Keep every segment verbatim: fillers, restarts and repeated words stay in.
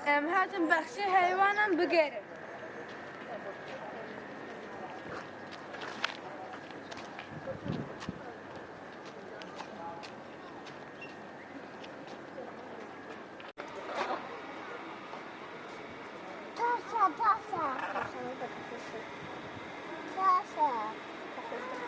Em hatin baxçê heywanan bigerin. Tavşan, tavşan. Tavşanı da kafesi. Tavşan. Kafesi.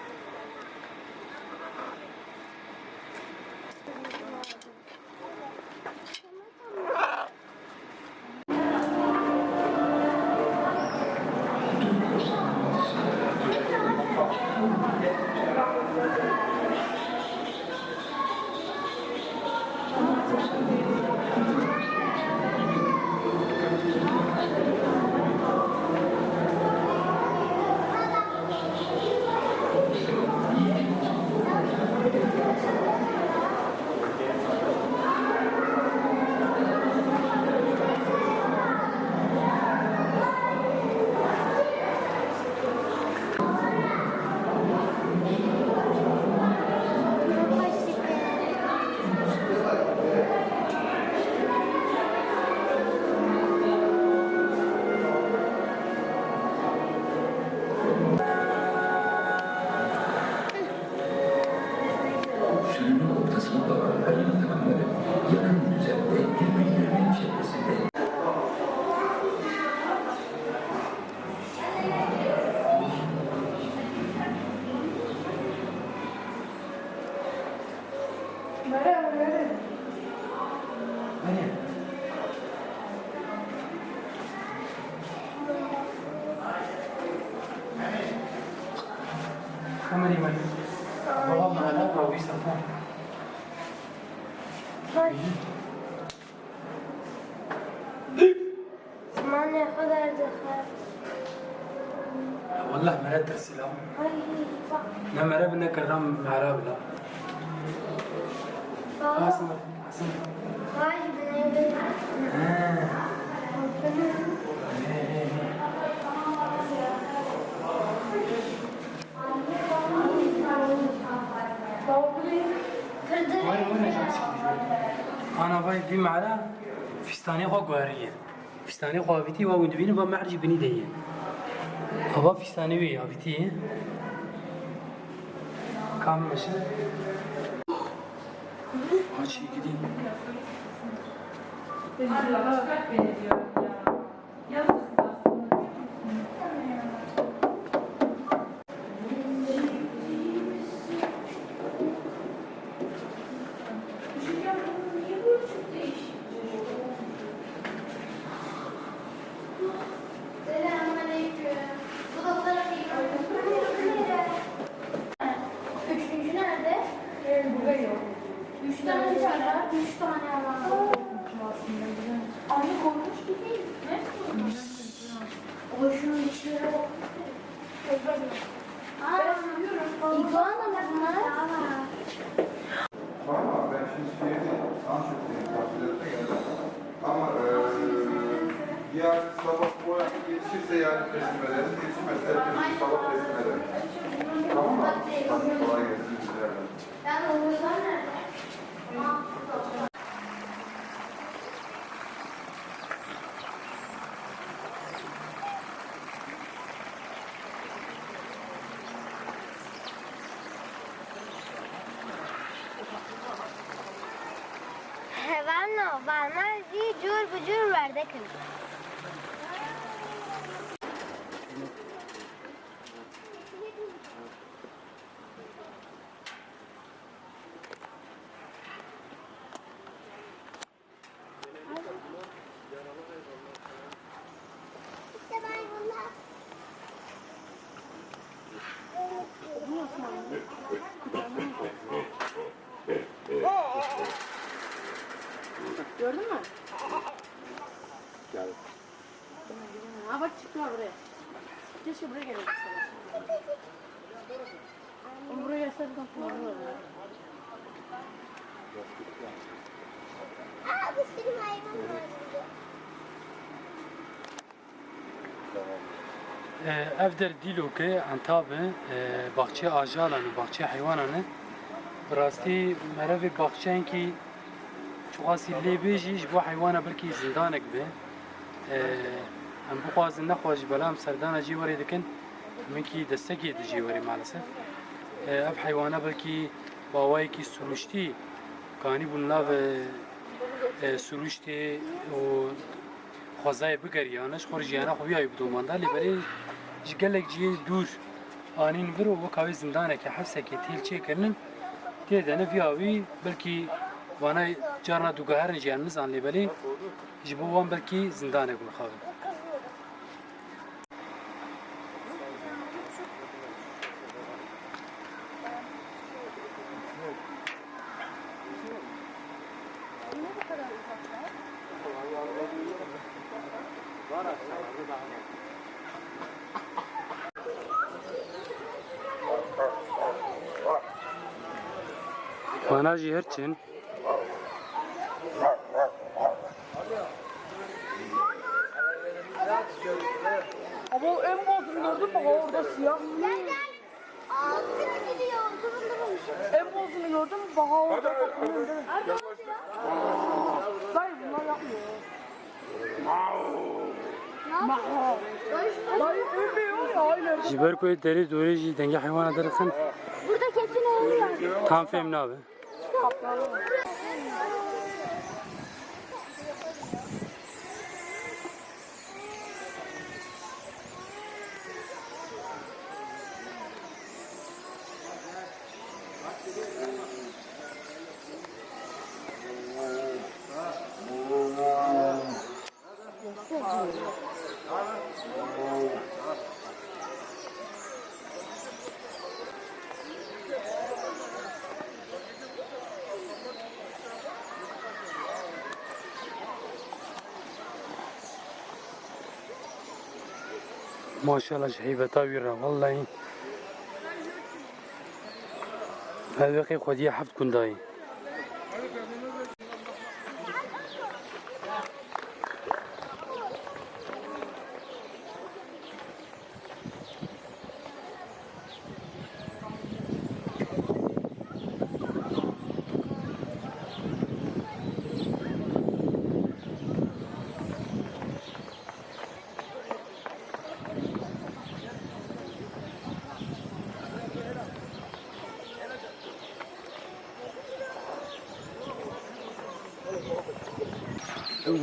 Sürünün ortasına doğru hızla yakın düzlemde birbirlerinin çevresinde. Kamerayı ver. Babam bana da bu bir sapı. Vay. Zimanê xwe derdixe. Wallah mere tirsî la. Ay, bak. Ne mere bi ne kirram Erab la. Baba. Hasan, Hasan. Vay, binê bin. He. He, he, he. Were, were, can çekmiş. Ana vay vî mala fîstanê xwe guheriye. Fîstanê xwe avîtî, wa hûn dibînin, va mehr jî binî de ye. Ava fîstanê wê avîtî ye. Kam meşe? Ha, çi gidî? Selamünaleyküm. Bu da fotoğraf çekiyor. Üçüncü nerede? Ee, burada yok. Üç tane var. Üç tane var. Aslında güzel. Anne korkmuş gibi. Ne? O şunun dişlere bak. Aa, iguana mı bunlar? Tamam, ben şimdi şeye değil, Antep'teyim, tatillerine geldim. Ama, e, bir ay sabah o yetişirse yarın teslim ederim, yetişmezse ertesi gün sabah teslim ederim. Tamam mı? Hadi kolay gelsin, güzel. Hevalno, vanlar jî cûr bi cûr werdek in. Gördün mü? Gel. Ha bak, çıktılar buraya. Keşke buraya gelebilseler. Oğlum, buraya gelseydik aslında. Aa, bir sürü hayvan var burada. Ev der Dîlokê, Entab e, baxçê ajalan û baxçê heywanan e. Bi rastî merevê baxçeyekî çiqasî lê bê jî ji bo heywana belkî zindanek be. Em bixwazin nexwazî, belam serdana cî werê dikin, min kî destekê di cî werê maalesef. Ev heywana belkî bi awayekî sirûştî kanî bûn nav, e, sirûştê û xwezayê bigeriyane, ji xwe re jiyana xwe wî awî bidomanda, lê belê ji gelek cihê dûr anîn vir û weka wê zindaneke, hefsekê têl çêkirinin, tê de ne vî awî belkî vana carna dûgeherin jî em nizan, lê belê ji bo wan belkî zindanek bû mixabin. Wana jî her çin. Ama en bozunu gördün mü? Orada siyah. Gel, gel. Ağzını gidiyor. Durun, durun. En bozunu gördün mü? Bak, orada toplumun değil mi? Dayı, bunlar yapmıyor. Maho. Dayı, ölmüyor ya, aynen. Ji ber ku ê derê dorê jî dengê heywana derixin. Burada kesin oluyor. Tam fêm nabe. Maşallah ji heybeta wî re, wellahî. Ev weqê xwediyê heft gundayî.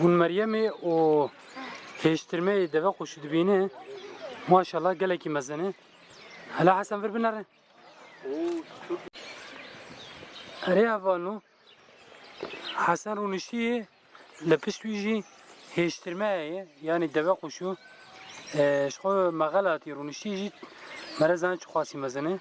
Hûn Meryemê û hêştirmeyê deve qûşû dibîne. Maşallah gelekî mezin e. Hela Hesen vir binere. Erê hevalno. Hesen rûniştî ye, li pişt wî jî hêştirmeye ye, yanî deve qûşû. E, ji xwe mexelatî rûniştî jî mere zanî çiqasî mezin e.